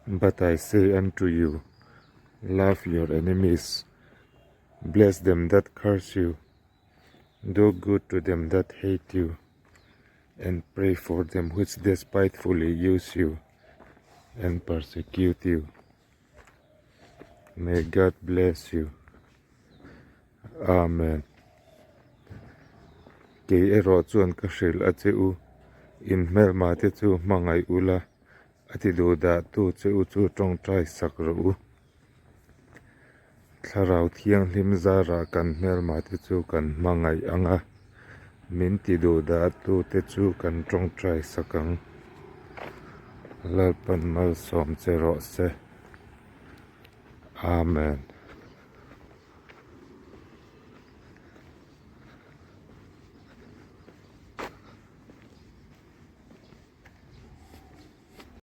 But I say unto you, love your enemies, bless them that curse you, do good to them that hate you, and pray for them which despitefully use you and persecute you. May God bless you. Amen. Kei erawh chuan ka hrilh a che u, in hmelma te chu hmangaih ula, a ti duh dah tu che u chu tawngtai sak rawh u. Thlarau Thianghlim zarah kan hmelma te chu kan hmangaih ang a, min ti duh dah tu te chu kan tawngtai sak ang. Lalpan malsawm che rawh se. Amen.